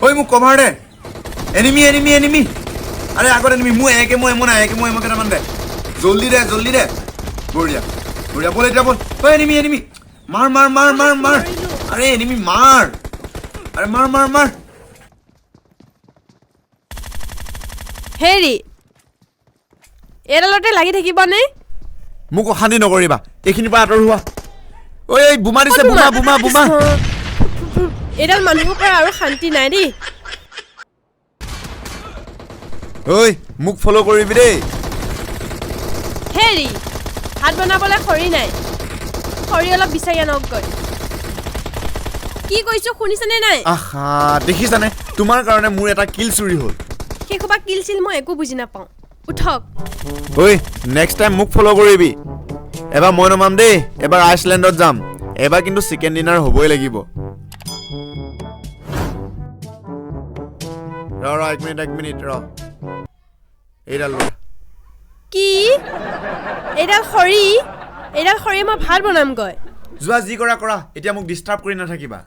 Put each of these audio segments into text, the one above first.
ঐ মোক কভাৰ দে। Enemy enemy enemy. আৰে আগত এনিমি। মোৰ একে মোৰ এমো নাই, একে মোৰ এমো কেইটামান দে, জল্দি দে, জল্দি দে। বঢ়িয়া বঢ়িয়া, ব'ল এতিয়া ব'ল। ঐ এনিমি এনিমি, মাৰ মাৰ মাৰ মাৰ মাৰ। আৰে এনিমি মাৰ, আৰে মাৰ মাৰ মাৰ। হেৰি, এইডালতে লাগি থাকিবনে? মোক অশান্তি নকৰিবা, এইখিনিৰ পৰা আঁতৰ হোৱা। ঐ ঐ, বোমা দিছে, বোমা বোমা বোমা। এইডাল মানুহৰ পৰা আৰু শান্তি নাই দেই। ঐ মোক ফ'ল' কৰিবি দেই। হেৰি, ভাত বনাবলৈ খৰি নাই, খৰি অলপ বিচাৰি আনকগৈ। কি কৈছোঁ শুনিছানে নাই? আহা, দেখিছানে, তোমাৰ কাৰণে মোৰ এটা কিল চুৰি হ'ল। সেইসোপা কিল চিল মই একো বুজি নাপাওঁ, উঠক। ঐ নেক্সট টাইম মোক ফ'ল' কৰিবি। এবাৰ মই নমাম দেই, এবাৰ আইচলেণ্ডত যাম, এবাৰ কিন্তু চিকেন ডিনাৰ হ'বই লাগিব। ৰ ৰ, এক মিনিট এক মিনিট ৰ, এইডাল ৰ। কি এইডাল খৰি? এইডাল খৰি মই ভাত বনামগৈ। যোৱা, যি কৰা কৰা, এতিয়া মোক ডিষ্টাৰ্ব কৰি নাথাকিবা।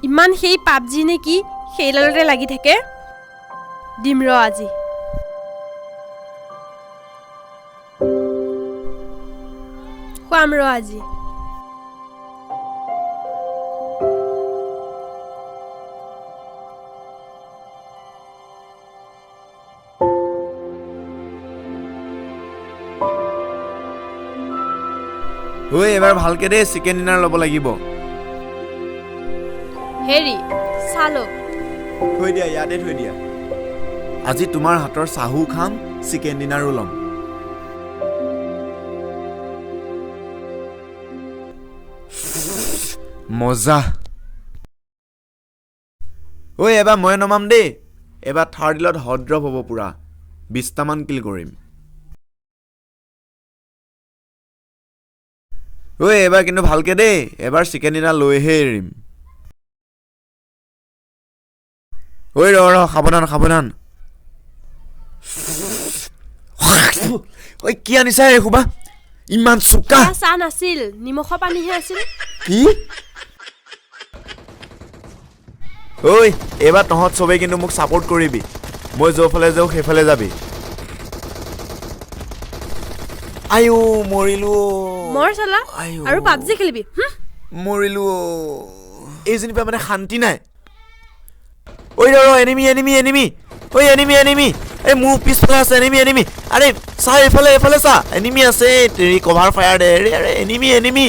ইমান সেই পাবজি নে কি সেইডালতে লাগি থাকে। দিম ৰ আজি। খুৱাম ৰ আজি। ঐ এবাৰ ভালকে দেই, চিকেন ডিনাৰ ল'ব লাগিব। হেৰি চালো। থৈ দিয়া, ইয়াতে থৈ দিয়া। আজি তোমাৰ হাতৰ চাহো খাম, চিকেন ডিনাৰো ল'ম। মজা। ঐ এবাৰ মই নমাম দেই, এবাৰ থাৰ্ড ডিলত হট ড্ৰপ হ'ব পুৰা, 20টামান কিল কৰিম। ঐ এবাৰ কিন্তু ভালকে দেই, এবাৰ চিকেন ডিনাৰ লৈহে এৰিম। ঐ ৰ ৰ, সাৱধান সাৱধান। ঐ কি আনিছা এইসোপা, ইমান চোকা? সেয়া চাহ নাছিল, নিমখৰ পানীহে আছিল। কি? ঐ এইবাৰ তহঁত চবেই কিন্তু মোক ছাপোৰ্ট কৰিবি, মই য'ৰফালে যাওঁ সেইফালে যাবি। আইও মৰিলো। মৰ চালা, আইও। আৰু পাবজি খেলিবি। মৰিলো। এইজনীৰ পৰা মানে শান্তি নাই। ঐ ৰ ৰ, এনিমি এনিমি এনিমি। ঐ এনিমি এনিমি, এই মোৰ পিছফালে আছে এনিমি এনিমি। আৰে চা এইফালে, এইফালে চা, এনিমি আছে। তেৰি কভাৰ ফায়াৰ দে। আৰে আৰে এনিমি এনিমি।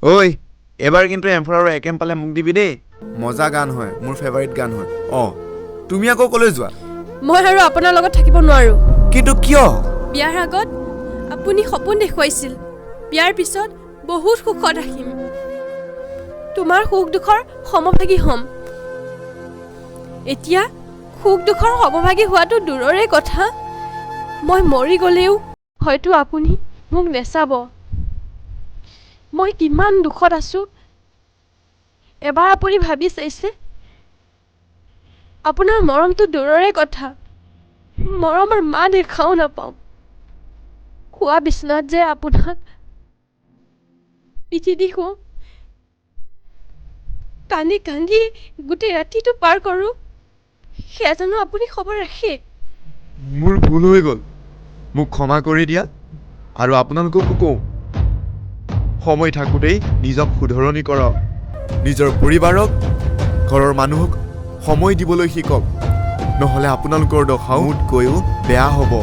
ঐ এবাৰ কিন্তু এমফৰ আৰু একেম পালে মোক দিবি দেই। মজা গান হয়, মোৰ ফেভাৰিট গান হয়। অঁ তুমি আকৌ ক'লৈ যোৱা? মই আৰু আপোনাৰ লগত থাকিব নোৱাৰোঁ। কিন্তু কিয়? বিয়াৰ আগত আপুনি সপোন দেখুৱাইছিল, বিয়াৰ পিছত বহুত সুখত ৰাখিম, তোমাৰ সুখ দুখৰ সমভাগী হ'ম। এতিয়া সুখ দুখৰ সমভাগী হোৱাটো দূৰৰে কথা, মই মৰি গ'লেও হয়তো আপুনি মোক নেচাব। মই কিমান দুখত আছোঁ এবাৰ আপুনি ভাবি চাইছে? আপোনাৰ মৰমটো দূৰৰে কথা, মৰমৰ মাত এষাৰো নাপাওঁ। শোৱা বিচনাত যে আপোনাক পিঠি দি শুওঁ, কান্দি কান্দি গোটেই ৰাতিটো পাৰ কৰোঁ, সেয়া জানো আপুনি খবৰ ৰাখে? মোৰ ভুল হৈ গ'ল, মোক ক্ষমা কৰি দিয়া। আৰু আপোনালোককো কওঁ, সময় থাকোঁতেই নিজক শুধৰণি কৰক, নিজৰ পৰিবাৰক, ঘৰৰ মানুহক সময় দিবলৈ শিকক, নহ'লে আপোনালোকৰ দশাও মোতকৈও বেয়া হ'ব।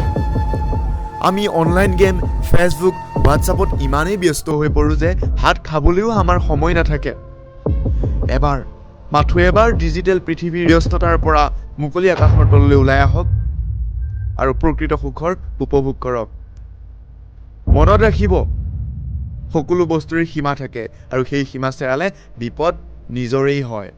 আমি অনলাইন গেম, ফেচবুক, হোৱাটছআপত ইমানেই ব্যস্ত হৈ পৰোঁ যে ভাত খাবলৈও আমাৰ সময় নাথাকে। এবাৰ, মাথো এবাৰ ডিজিটেল পৃথিৱীৰ ব্যস্ততাৰ পৰা মুকলি আকাশৰ তললৈ ওলাই আহক আৰু প্ৰকৃত সুখৰ উপভোগ কৰক। মনত ৰাখিব, সকলো বস্তুৰে সীমা থাকে আৰু সেই সীমা চেৰালে বিপদ নিজৰেই হয়।